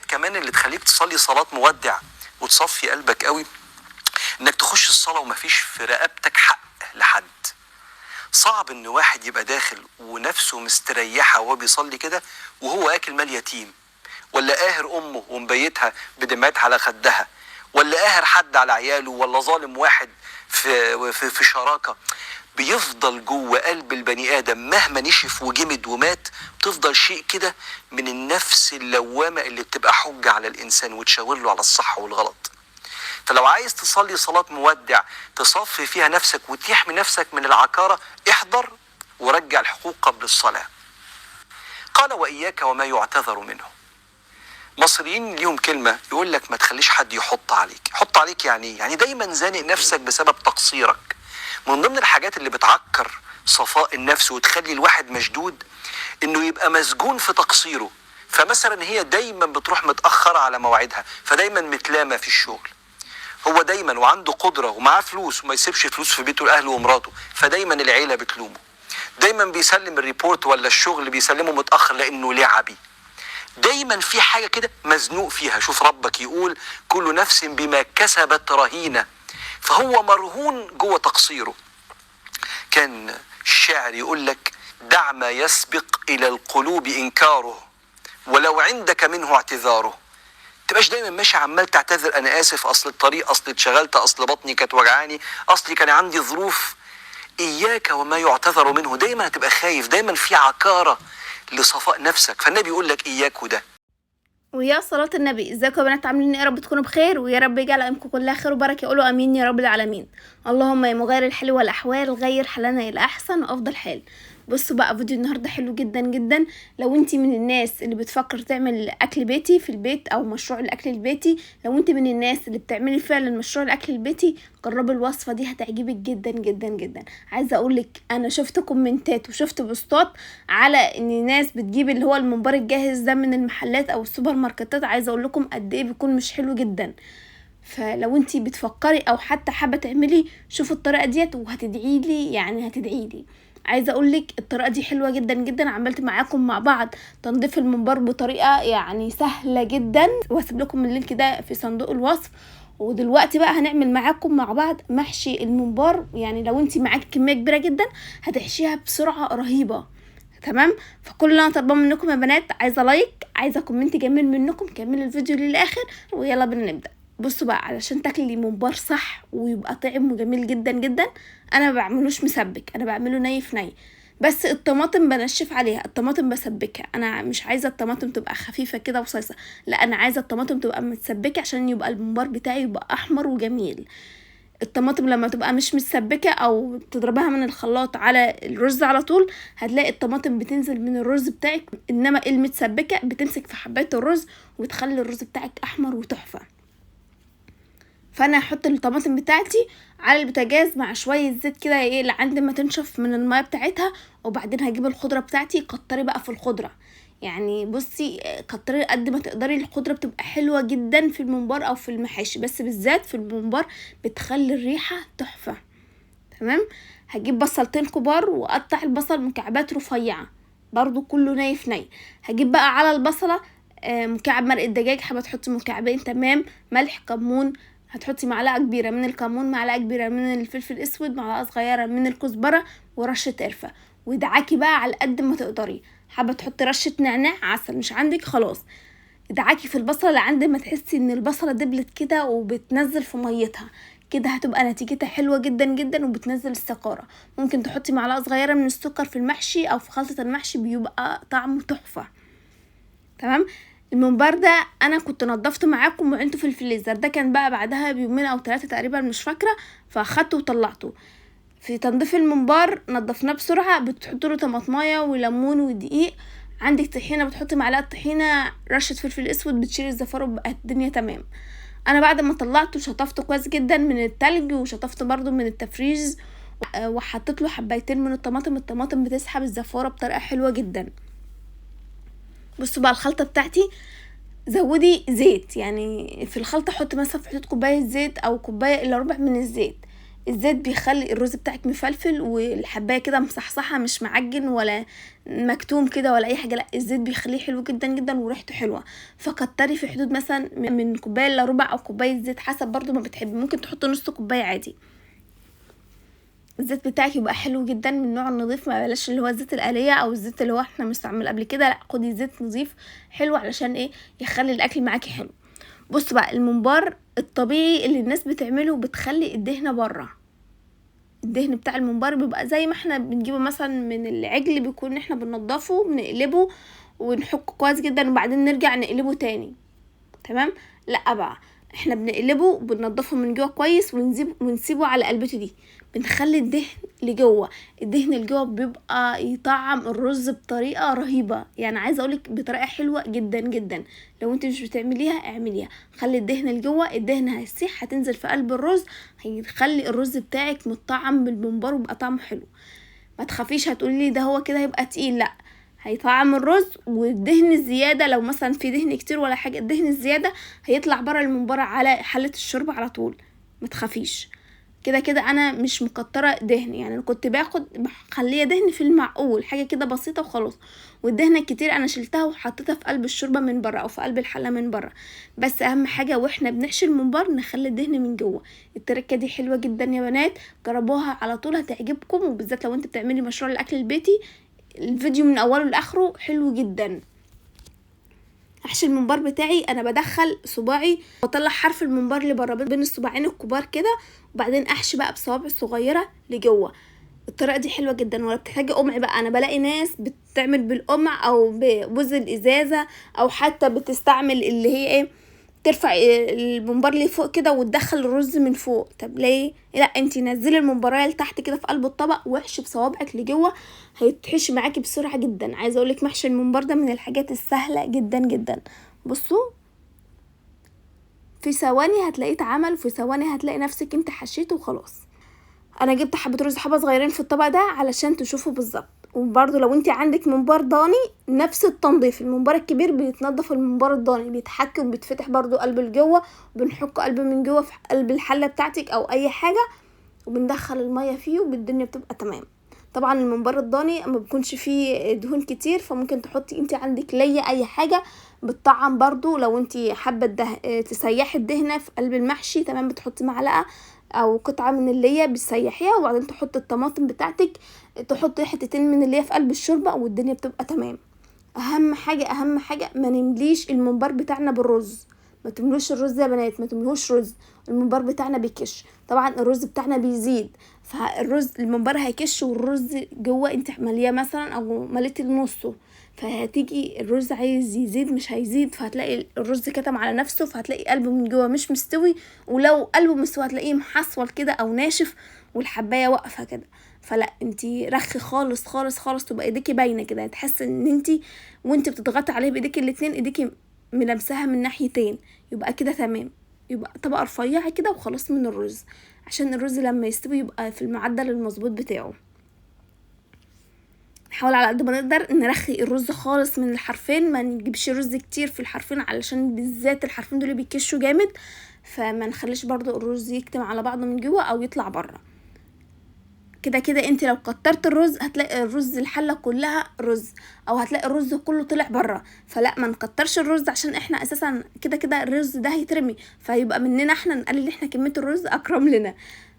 الحاجات كمان اللي تخليك تصلي صلاة مودع وتصفي قلبك قوي، انك تخش الصلاة ومفيش في رقبتك حق لحد. صعب ان واحد يبقى داخل ونفسه مستريحة وهو بيصلي كده وهو اكل مال يتيم، ولا قاهر امه ومبيتها بدمعتها على خدها، ولا قاهر حد على عياله، ولا ظالم واحد في شراكة. بيفضل جوه قلب البني ادم مهما نشف وجمد ومات، بتفضل شيء كده من النفس اللوامة اللي بتبقى حجة على الانسان وتشاور له على الصح والغلط. فلو عايز تصلي صلاة مودع تصفي فيها نفسك وتحمي نفسك من العكارة، احضر ورجع الحقوق قبل الصلاة. قال وإياك وما يعتذر منه. مصريين ليهم كلمة يقول لك ما تخليش حد يحط عليك. يحط عليك يعني ايه؟ يعني دايما زانق نفسك بسبب تقصيرك. من ضمن الحاجات اللي بتعكر صفاء النفس وتخلي الواحد مشدود انه يبقى مسجون في تقصيره. فمثلا هي دايما بتروح متأخرة على مواعيدها، فدايما متلامة في الشغل. هو دايما وعنده قدرة ومعاه فلوس وما يسيبش فلوس في بيته لأهله ومراته، فدايما العيلة بتلومه. دايما بيسلم ال report ولا الشغل بيسلمه متأخر لأنه لعبي. دايما في حاجة كده مزنوق فيها. شوف ربك يقول كل نفس بما كسبت رهينة، فهو مرهون جوه تقصيره. كان الشاعر يقول لك دع ما يسبق إلى القلوب إنكاره ولو عندك منه اعتذاره. تبقاش دايما ماشي عمال تعتذر، انا اسف، اصل الطريق، اصل اتشغلت، اصل بطني كانت وجعاني، اصل كان عندي ظروف. اياك وما يعتذر منه. دايما هتبقى خايف، دايما في عكارة لصفاء نفسك. فالنبي يقول لك اياك وده. ويا صلاة النبي. ازيكم يا بنات، عاملين ايه؟ يا رب تكونوا بخير، ويا رب يجعل ايامكم كلها خير وبركة. قولوا امين يا رب العالمين. اللهم يا مغير الحال والاحوال غير حالنا الى احسن وافضل حال. بصوا بقى، فيديو النهارده حلو جدا جدا. لو انت من الناس اللي بتفكر تعمل اكل بيتي في البيت او مشروع الاكل البيتي، لو انت من الناس اللي بتعملي فعلا مشروع الاكل البيتي، جربي الوصفة دي هتعجبك جدا جدا جدا. عايزه اقولك انا شفت كومنتات وشفت بوستات على ان الناس بتجيب اللي هو الممبار الجاهز ده من المحلات او السوبر ماركتات. عايزه اقول لكم قد ايه بيكون مش حلو جدا. فلو انتي بتفكري او حتى حابة تعملي، شوفوا الطريقة ديت وهتدعي لي، يعني هتدعي لي. عايزه اقولك الطريقة دي حلوة جدا جدا. عملت معاكم مع بعض تنظيف الممبار بطريقة يعني سهلة جدا، وهسيب لكم ال link ده في صندوق الوصف. ودلوقتي بقى هنعمل معاكم مع بعض محشي الممبار. يعني لو انتي معاكي كمية كبيرة جدا هتحشيها بسرعة رهيبة، تمام؟ فكل اللي انا طالباه منكم يا بنات، عايزه like، عايزه comment جميل منكم، كملوا الفيديو للاخر ويلا بينا نبدا. بصوا بقى، علشان تاكلي ممبار صح ويبقى طعمه جميل جدا جدا، انا ما بعملوش مسبك، انا بعمله ني في ني. بس الطماطم بنشف عليها، الطماطم بسبكها. انا مش عايزه الطماطم تبقى خفيفة كده وصيصه، لا انا عايزه الطماطم تبقى متسبكه عشان يبقى الممبار بتاعي يبقى احمر وجميل. الطماطم لما تبقى مش متسبكه او تضربها من الخلاط على الرز على طول، هتلاقي الطماطم بتنزل من الرز بتاعك، انما المتسبكه بتمسك في حبايه الرز وبتخلي الرز بتاعك احمر وتحفه. فانا هحط الطماطم بتاعتي على البوتاجاز مع شوية زيت كده ايه لعند ما تنشف من المية بتاعتها، وبعدين هجيب الخضرة بتاعتي. كتري بقى في الخضرة، يعني بصي كتري قد ما تقدري. الخضرة بتبقى حلوة جدا في الممبار او في المحاشي، بس بالذات في الممبار بتخلي الريحة تحفة، تمام؟ هجيب بصلتين كبار واقطع البصل مكعبات رفيعة، برضو كله ني في ني. هجيب بقى على البصله مكعب مرق الدجاج، حابة تحطي مكعبين، تمام؟ ملح، كمون، هتحطي معلقه كبيرة من الكمون، معلقه كبيرة من الفلفل الاسود، معلقه صغيرة من الكزبره، ورشه قرفه. وادعكي بقى على قد ما تقدري. حابة تحطي رشه نعناع، عسل، مش عندك خلاص. ادعكي في البصله لعند ما تحسي ان البصله دبلت كده وبتنزل في ميتها كده، هتبقى نتيجتها حلوة جدا جدا وبتنزل السكاره. ممكن تحطي معلقه صغيرة من السكر في المحشي او في خلطه المحشي، بيبقى طعمه تحفة، تمام؟ الممبار ده انا كنت نضفته معاكم وعينته في الفريزر، ده كان بقى بعدها بيومين او 3 تقريبا مش فاكره، فاخدته وطلعته. في تنظيف الممبار نضفناه بسرعة، بتحط له طماطمايه وليمون ودقيق، عندك طحينه بتحطي معلقه طحينه، رشه فلفل اسود، بتشيل الزفاره وبقت الدنيا تمام. انا بعد ما طلعته شطفته كويس جدا من التلج، وشطفته برده من التفريز، وحطيت له حبايتين من الطماطم. الطماطم بتسحب الزفاره بطريقة حلوة جدا. بصوا بقى الخلطة بتاعتي، زودي زيت، يعني في الخلطة حطي مثلا في حدود كوباية زيت او كوباية الا ربع من الزيت. الزيت بيخلي الرز بتاعك مفلفل والحبايه كده مصحصحه، مش معجن ولا مكتوم كده ولا اي حاجة، لا الزيت بيخليه حلو جدا جدا وريحته حلوة. فكتري في حدود مثلا من كوباية الا ربع او كوباية زيت، حسب برضو ما بتحبي، ممكن تحطي نص كوباية عادي. الزيت بتاعك يبقى حلو جدا من النوع النظيف، ما بلاش اللي هو الزيت الآلية او الزيت اللي هو احنا بنستعمله قبل كده، لا خدي زيت نظيف حلو علشان ايه يخلي الاكل معاكي حلو. بصوا بقى الممبار الطبيعي اللي الناس بتعمله بتخلي الدهنه بره، الدهن بتاع الممبار بيبقى زي ما احنا بنجيبه مثلا من العجل، بيكون احنا بننضفه بنقلبه ونحكه كويس جدا وبعدين نرجع نقلبه تاني، تمام؟ لا بقى احنا بنقلبه وبننضفه من جوه كويس ونسيبه على قلبته دي، بنخلي الدهن لجوه. الدهن اللي جوه بيبقى يطعم الرز بطريقة رهيبة، يعني عايزه اقولك بطريقة حلوة جدا جدا. لو انت مش بتعمليها اعمليها، خلي الدهن لجوه، الدهن هيسيح هتنزل في قلب الرز، هيخلي الرز بتاعك متطعم بالممبار ويبقى طعمه حلو. ما تخافيش هتقولي لي ده هو كده هيبقى تقيل، لا هيطعم الرز. والدهن الزيادة لو مثلا في دهن كتير ولا حاجة، الدهن الزيادة هيطلع بره الممبار على حله الشوربة على طول، ما تخافيش. كده كده انا مش مكتره دهن، يعني انا كنت باخد بخليه دهن في المعقول، حاجة كده بسيطة وخلاص. والدهنه الكتير انا شلتها وحطيتها في قلب الشوربة من بره او في قلب الحلة من بره. بس اهم حاجة واحنا بنحشي الممبار نخلي الدهن من جوه. التركة دي حلوة جدا يا بنات، جربوها على طول هتعجبكم، وبالذات لو انت بتعملي مشروع الاكل البيتي. الفيديو من اوله لاخره حلو جدا. احشي الممبار بتاعي انا بدخل صباعي واطلع حرف الممبار اللي بره بين الصباعين الكبار كده، وبعدين احشي بقى بصوابعي الصغيرة لجوه. الطريقة دي حلوة جدا ولا بتحتاجي قمع بقى. انا بلاقي ناس بتعمل بالقمع او بوز الازازه، او حتى بتستعمل اللي هي ايه، ترفع الممبار اللي فوق كده وتدخل الرز من فوق. طب ليه؟ لا انتي نزلي الممبرايه لتحت كده في قلب الطبق واحشي بصوابعك لجوه، هيتحشي معاكي بسرعة جدا. عايزه اقولك محشي الممبار ده من الحاجات السهلة جدا جدا. بصوا في ثواني هتلاقيه اتعمل، في ثواني هتلاقي نفسك انت حشيته وخلاص. انا جبت حبه رز حبه صغيرين في الطبق ده علشان تشوفوا بالظبط. وبرده لو انت عندك ممبار ضاني نفس التنظيف، الممبار الكبير بيتنضف، الممبار الضاني بيتحك وبيتفتح برده قلب لجوه، وبنحك قلب من جوه في قلب الحلة بتاعتك او اي حاجة، وبندخل المية فيه والدنيا بتبقى تمام. طبعا الممبار الضاني ما بيكونش فيه دهون كتير، فممكن تحطي انت عندك ليا اي حاجة بتطعم برده. لو انت حابة تسيحي الدهنه في قلب المحشي تمام، بتحطي معلقه او قطعه من الليه بتسيحيها، وبعدين تحطي الطماطم بتاعتك، تحطي حتتين من الليه في قلب الشوربة والدنيا بتبقى تمام. اهم حاجة اهم حاجة ما نمليش الممبار بتاعنا بالرز، ما تملوش الرز يا بنات، ما تملوش رز، الممبار بتاعنا بيكش. طبعا الرز بتاعنا بيزيد، فالرز الممبار هيكش والرز جوه انت ماليه مثلا او مليتي نصه، فهتيجي الرز عايز يزيد مش هيزيد، فهتلاقي الرز كتم على نفسه، فهتلاقي قلبه من جوه مش مستوي، ولو قلبه مستوي هتلاقيه محصول كده او ناشف والحبايه واقفة كده. فلا انتي رخي خالص خالص خالص، تبقى ايديكي باينة كده، تحس ان انتي وانتي بتضغطي عليه بايديكي الاتنين ايديكي ملامساها من ناحيتين، يبقى كده تمام. يبقى طبقه رفيعة كده وخلاص من الرز، عشان الرز لما يستوي يبقى في المعدل المظبوط بتاعه. نحاول على قد ما نقدر نرخي الرز خالص من الحرفين، ما نجيبش رز كتير في الحرفين علشان بالذات الحرفين دول بيكشوا جامد، فما نخليش برضو الرز يكتم على بعضه من جوه او يطلع بره. كده كده انت لو كترت الرز هتلاقي الرز الحلة كلها رز، او هتلاقي الرز كله طلع بره، فلا ما نكترش الرز عشان احنا اساسا كده كده الرز ده هيترمي، فيبقى مننا احنا نقلل احنا كمية الرز اكرم لنا.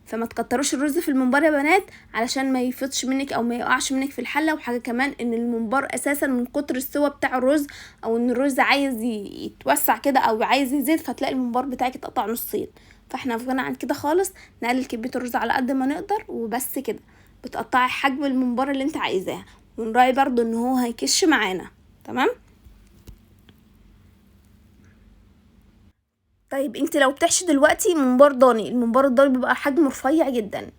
فما تكتروش الرز في الممبار يا بنات علشان ما يفيضش منك او ما يقعش منك في الحلة. وحاجه كمان ان الممبار اساسا من كتر السوى بتاع الرز، او ان الرز عايز يتوسع كده او عايز يزيد، فتلاقي الممبار بتاعك اتقطع نصين. فاحنا في غنى عن كده خالص، نقلل كمية الرز على قد ما نقدر وبس كده. بتقطعي حجم الممبار اللي انت عايزاه، ونراعي برضو ان هو هيكش معانا تمام. طيب انت لو بتحشي دلوقتي ممبار ضاني، الممبار الضاني بيبقى حجمه رفيع جدا،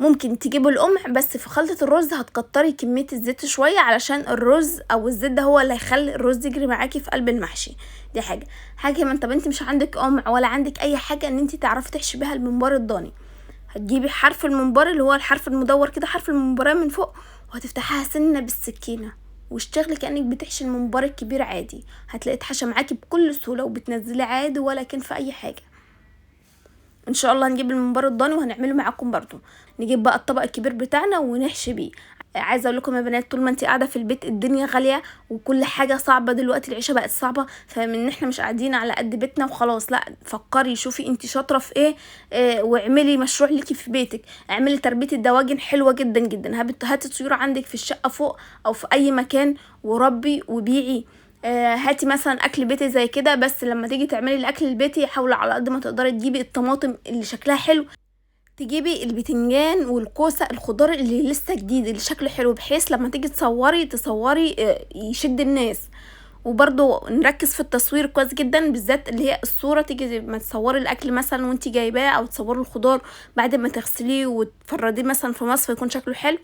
ممكن تجيبي القمع، بس في خلطة الرز هتكتري كمية الزيت شوية علشان الرز او الزيت ده هو اللي هيخلي الرز يجري معاكي في قلب المحشي. دي حاجة. حاجة كمان، طب انت مش عندك قمع ولا عندك اي حاجة ان انت تعرفي تحشي بيها الممبار الضاني، هتجيبي حرف الممبار اللي هو الحرف المدور كده، حرف الممبارية من فوق، وهتفتحها سنة بالسكينة واشتغلي كأنك بتحشي الممبار الكبير عادي، هتلاقي اتحشى معاكي بكل سهولة وبتنزلي عادي ولا كان في اي حاجة. ان شاء الله هنجيب الممبار الضاني وهنعمله معاكم برضو. نجيب بقى الطبق الكبير بتاعنا ونحشي بيه. عايزه اقول لكم يا بنات، طول ما انت قاعدة في البيت الدنيا غالية وكل حاجة صعبة دلوقتي، العيشة بقت صعبة، فمن احنا مش قاعدين على قد بيتنا وخلاص، لا فكري شوفي انت شاطرة في ايه، واعملي مشروع ليكي في بيتك. اعملي تربيه الدواجن حلوة جدا جدا، هاتي طيور عندك في الشقة فوق او في اي مكان وربي وبيعي. هاتي مثلا اكل بيتي زي كده، بس لما تيجي تعملي الاكل البيتي حاولي على قد ما تقدري تجيبي الطماطم اللي شكلها حلو، تجيبي البتنجان والكوسه، الخضار اللي لسه جديد اللي شكله حلو، بحيث لما تيجي تصوري يشد الناس. وبرضو نركز في التصوير كويس جدا، بالذات اللي هي الصورة، تيجي ما تصوري الاكل مثلا وانت جايباه، او تصوري الخضار بعد ما تغسليه وتفرديه مثلا في مصفى يكون شكله حلو،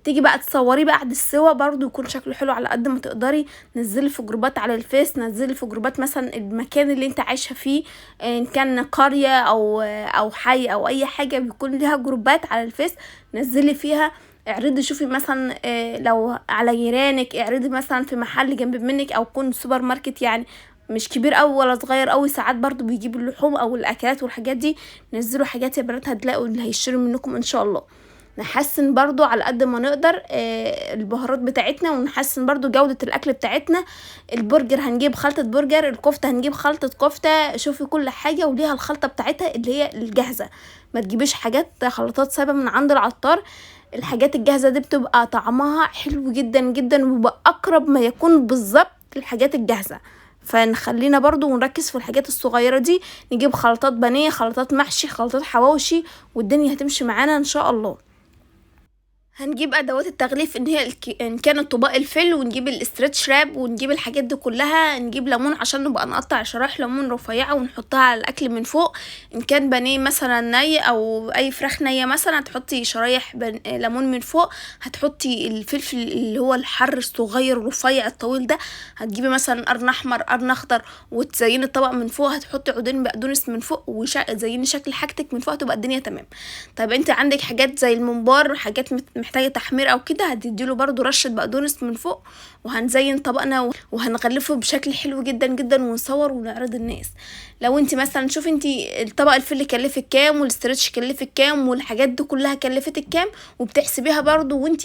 تيجي بقى تصوريه بعد السوا برضو يكون شكله حلو على قد ما تقدري. نزلي في جروبات على الفيس، نزلي في جروبات مثلا المكان اللي انت عايشه فيه، ان كان قرية او حي او اي حاجة بيكون ليها جروبات على الفيس، نزلي فيها، اعرضي، شوفي مثلا لو على جيرانك، اعرضي مثلا في محل جنب منك، او يكون سوبر ماركت يعني مش كبير قوي ولا صغير قوي، ساعات برضو بيجيبوا اللحوم او الاكلات والحاجات دي. نزلوا حاجات يا بنات، هتلاقوا اللي هيشتروا منكم ان شاء الله. نحسن برضو على قد ما نقدر البهارات بتاعتنا، ونحسن برضو جودة الاكل بتاعتنا. البرجر هنجيب خلطة برجر، الكفتة هنجيب خلطة كفتة. شوفي كل حاجة وليها الخلطة بتاعتها اللي هي الجاهزة، ما تجيبيش حاجات خلطات سايبة من عند العطار. الحاجات الجاهزة دي بتبقى طعمها حلو جدا جدا، وبيبقى اقرب ما يكون بالظبط للحاجات الجاهزة. فنخلينا برضو ونركز في الحاجات الصغيرة دي، نجيب خلطات بانيه، خلطات محشي، خلطات حواوشي، والدنيا هتمشي معانا ان شاء الله. هنجيب ادوات التغليف ان هي ان كان الطباق الفل، ونجيب ال stretch wrap، ونجيب الحاجات دي كلها. نجيب ليمون عشان نبقى نقطع شرايح ليمون رفيعة ونحطها على الاكل من فوق. ان كان بانيه مثلا ني او اي فراخ نيه مثلا، هتحطي شرايح ليمون من فوق، هتحطي الفلفل اللي هو الحر الصغير الرفيع الطويل ده، هتجيبي مثلا قرن احمر قرن اخضر وتزيني الطبق من فوق، هتحطي عودين بقدونس من فوق وتزيني شكل حاجتك من فوق، تبقى الدنيا تمام. طيب انت عندك حاجات زي الممبار، حاجات محتاجه تحمير او كده، هتديله برضو رشه بقدونس من فوق، وهنزين طبقنا وهنغلفه بشكل حلو جدا جدا، ونصور ونعرض الناس. لو انت مثلا شوفي انت الطبق الفل كلفك كام، وال stretch كلفك كام، والحاجات دي كلها كلفتك كام، وبتحسبيها برضو. وانت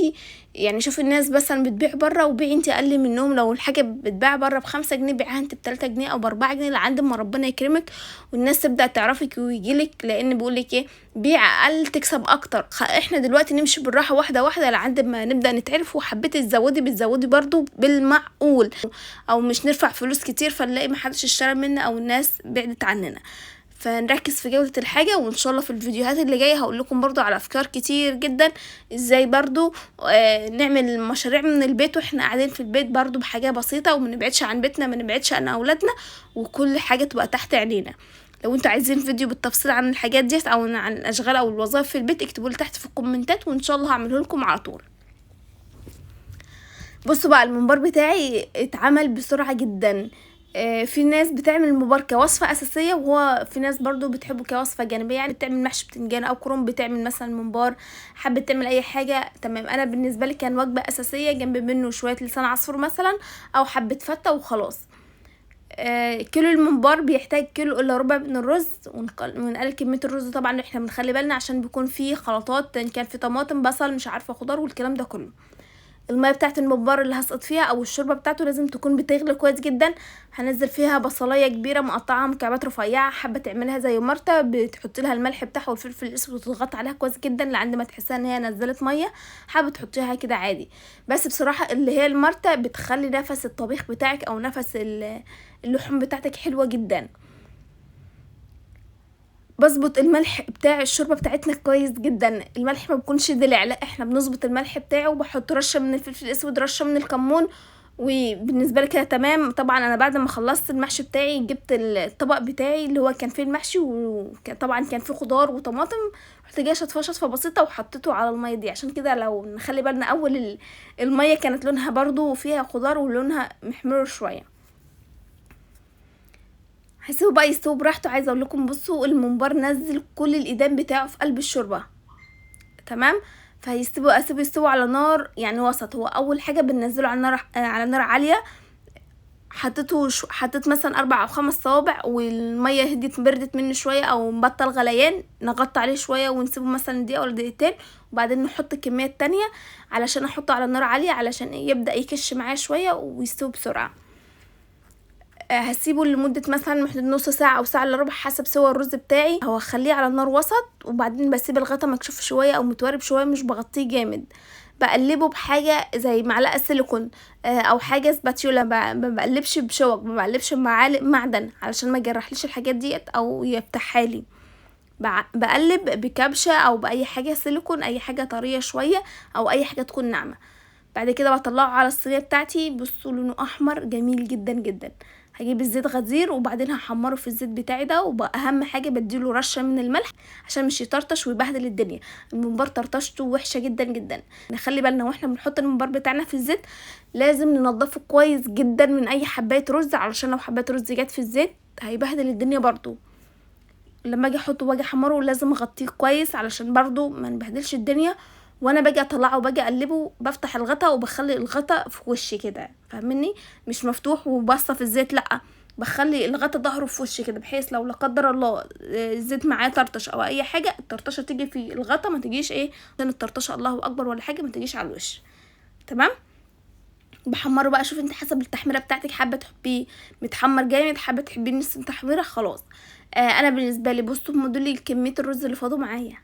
يعني شوفي الناس مثلا بتبيع بره، وبيعي انت اقل منهم. لو الحاجة بتباع بره ب5 جنيه، بيعها انت ب3 جنيه او ب4 جنيه، لعند ما ربنا يكرمك والناس تبدا تعرفك ويجيلك، لان بيقولك ايه، بيع اقل تكسب اكتر. احنا دلوقتي نمشي بالراحة واحدة واحدة لعند ما نبدا نتعرف. وحبيتي تزودي بتزودي برضو بالمعقول، او مش نرفع فلوس كتير فنلاقي محدش اشترى منا او الناس بعدت عننا. فنركز في جودة الحاجة، وان شاء الله في الفيديوهات اللي جاية هقول لكم برضو على افكار كتير جدا ازاي برضو نعمل مشاريع من البيت واحنا قاعدين في البيت برضو بحاجة بسيطة، وما نبعدش عن بيتنا، ما نبعدش عن اولادنا، وكل حاجة تبقى تحت عينينا. لو انتوا عايزين فيديو بالتفصيل عن الحاجات ديت او عن الاشغال او الوظائف في البيت، اكتبوا لي تحت في الكومنتات وان شاء الله هعمله لكم على طول. بصوا بقى الممبار بتاعي اتعمل بسرعة جدا. في ناس بتعمل الممبار كوصفة أساسية، وهو في ناس برضو بتحبه كوصفة جانبية، يعني بتعمل محشي بتنجان أو كرنب، بتعمل مثلا ممبار، حابة تعمل أي حاجة. تمام، أنا بالنسبة لي كان وجبة أساسية جنب منه شوية لسان عصفور مثلا أو حبة فتة وخلاص. كيلو الممبار بيحتاج كيلو إلا ربع من الرز، ونقلل كمية الرز طبعا، احنا بنخلي بالنا عشان بيكون فيه خلطات، إن كان في طماطم بصل مش عارفة خضار والكلام ده كله. المية بتاعت الممبار اللي هسقط فيها او الشوربة بتاعته لازم تكون بتغلي كويس جدا. هنزل فيها بصلايه كبيرة مقطعه مكعبات رفيعة، حابة تعملها زي مرتا بتحط لها الملح بتاعها والفلفل الاسود وتضغط عليها كويس جدا لعند ما تحسها ان هي نزلت مية. حابة تحطيها كده عادي، بس بصراحة اللي هي المرتا بتخلي نفس الطبيخ بتاعك او نفس اللحوم بتاعتك حلوة جدا. بظبط الملح بتاع الشوربة بتاعتنا كويس جدا، الملح ما بيكونش دلع، لا احنا بنظبط الملح بتاعه، وبحط رشه من الفلفل الاسود رشه من الكمون، وبالنسبة لي كده تمام. طبعا انا بعد ما خلصت المحشي بتاعي جبت الطبق بتاعي اللي هو كان فيه المحشي، وطبعا كان فيه خضار وطماطم، رحت جاية شطفه شطفه بسيطة وحطيته على المية دي. عشان كده لو نخلي بالنا اول المية كانت لونها برضو فيها خضار ولونها محمر شوية. هسيبه بقى يستوي براحته. عايزه اقول لكم بصوا الممبار نزل كل الادام بتاعه في قلب الشوربة، تمام. فهيستوي، اسيبه يستوي على نار يعني وسط. هو اول حاجة بننزله على النار، على نار عالية حطيته حطيت مثلا 4 او 5 صوابع، والمية هديت بردت منه شوية او مبطل غليان، نغطي عليه شوية ونسيبه مثلا دقيقة ولا دقيقتين، وبعدين نحط الكمية التانية علشان احطه على النار عالية علشان يبدا يكش معايا شوية ويستوي بسرعة. هسيبه لمدة مثلا محدود نص ساعة او ساعة الا ربع حسب سوى الرز بتاعي. هو هخليه على النار وسط، وبعدين بسيب الغطا مكشوف شوية او متوارب شوية، مش بغطيه جامد. بقلبه بحاجة زي معلقه سيليكون او حاجة سباتيولا، ما بقلبش بشوك، ما بقلبش بمعالق معدن علشان ما يجرحليش الحاجات ديت او يفتحها لي. بقلب بكبشه او باي حاجة سيليكون، اي حاجة طرية شوية او اي حاجة تكون ناعمة. بعد كده بطلعه على الصينية بتاعتي. بصوا لونه احمر جميل جدا جدا. هجيب الزيت غزير وبعدين هحمره في الزيت بتاعي ده، واهم حاجة بديله رشه من الملح عشان مش يطرطش ويبهدل الدنيا. الممبار طرطشته وحشة جدا جدا. نخلي بالنا واحنا بنحط الممبار بتاعنا في الزيت لازم ننضفه كويس جدا من اي حبايه رز، علشان لو حبايه رز جت في الزيت هيبهدل الدنيا برضو. لما اجي احطه واجي احمره لازم اغطيه كويس علشان برضو ما نبهدلش الدنيا. وانا باجي اطلعه وباجي اقلبه بفتح الغطا وبخلي الغطا في وشي كده، فاهمني؟ مش مفتوح وبصه في الزيت، لا بخلي الغطا ظهره في وشي كده، بحيث لو لا قدر الله الزيت معاه طرطش او اي حاجة الطرطشه تيجي في الغطا، ما تجيش ايه عشان الطرطشه الله اكبر ولا حاجة، ما تجيش على الوش. تمام. بحمره بقى، شوف انت حسب التحميره بتاعتك، حابة تحبيه متحمر جامد، حابة تحبيه نص تحميره، خلاص. انا بالنسبة لي بصوا هم دول كمية الرز اللي فاضوا معايا،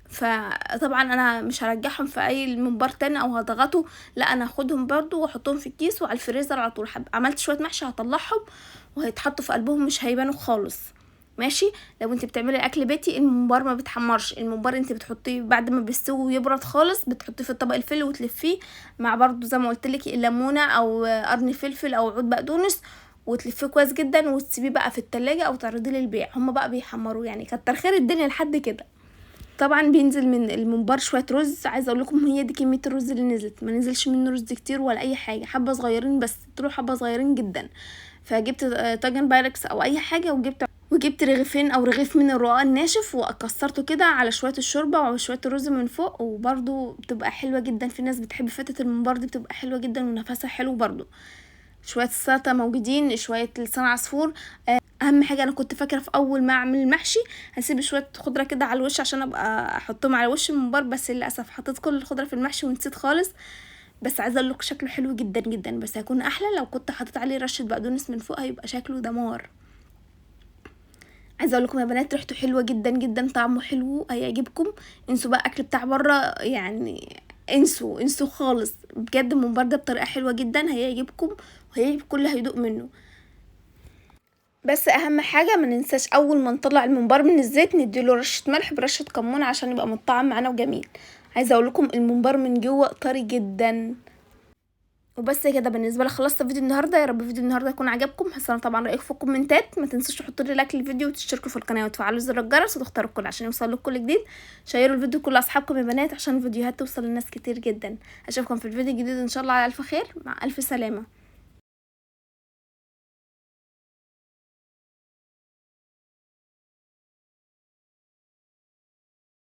فطبعا انا مش هرجعهم في اي منبار تاني او هضغطه، لا انا هاخدهم برضو واحطهم في الكيس وعلى الفريزر على طول. عملت شوية محشي هطلعهم وهيتحطوا في قلبهم، مش هيبانوا خالص. ماشي. لو انت بتعملي اكل بيتي الممبار ما بيتحمرش، الممبار انت بتحطيه بعد ما بيستوي ويبرد خالص بتحطيه في الطبق الفل وتلفيه مع برضو زي ما قلت لك الليمونه او قرن فلفل او عود بقدونس، وتلفيه كويس جدا وتسيبيه بقى في التلاجة او تعرضيه للبيع، هما بقى بيحمروه يعني. كتر خير الدنيا لحد كده. طبعا بينزل من الممبار شوية رز، عايزه اقول لكم هي دي كمية الرز اللي نزلت، ما نزلش منه رز كتير ولا اي حاجة، حبه صغيرين بس، طلعوا حبه صغيرين جدا. فجبت طاجن بايركس او اي حاجة، وجبت رغيفين او رغيف من الرقاق الناشف وكسرته كده على شوية الشوربة وشوية الرز من فوق، وبرده بتبقى حلوة جدا. في ناس بتحب فتة الممبار دي، بتبقى حلوة جدا ونفسها حلو برده. شوية السلطة موجودين، شوية لسان عصفور. اهم حاجة انا كنت فاكره في اول ما اعمل المحشي هسيب شوية خضرة كده على الوش عشان ابقى احطهم على وش الممبار، بس للاسف حطيت كل الخضرة في المحشي ونسيت خالص. بس عايزه اقول لكم شكله حلو جدا جدا، بس هيكون احلى لو كنت حطيت عليه رشه بقدونس من فوق، هيبقى شكله دمار. عايزه اقول لكم يا بنات ريحته حلوة جدا جدا، طعمه حلو هيعجبكم. انسوا بقى اكل بتاع بره يعني، انسوا انسوا خالص بجد. الممبار ده بطريقة حلوة جدا هيعجبكم وهيعجب كل هيدوق منه. بس اهم حاجة ما ننساش اول ما نطلع الممبار من الزيت نديله رشه ملح برشه كمون عشان يبقى متطعم معانا وجميل. عايزه اقول لكم الممبار من جوه طري جدا. وبس كده بالنسبة لي خلصت فيديو النهارده. يا رب فيديو النهارده يكون عجبكم. هستنى طبعا رايكم في الكومنتات. ما تنسوش تحطوا لي like للفيديو وتشتركوا في القناة وتفعلوا زر الجرس وتختاروا الكل عشان يوصل لكم كل جديد. شيروا الفيديو كل اصحابكم يا بنات عشان الفيديوهات توصل للناس كتير جدا. اشوفكم في الفيديو الجديد ان شاء الله على الف خير، مع الف سلامه.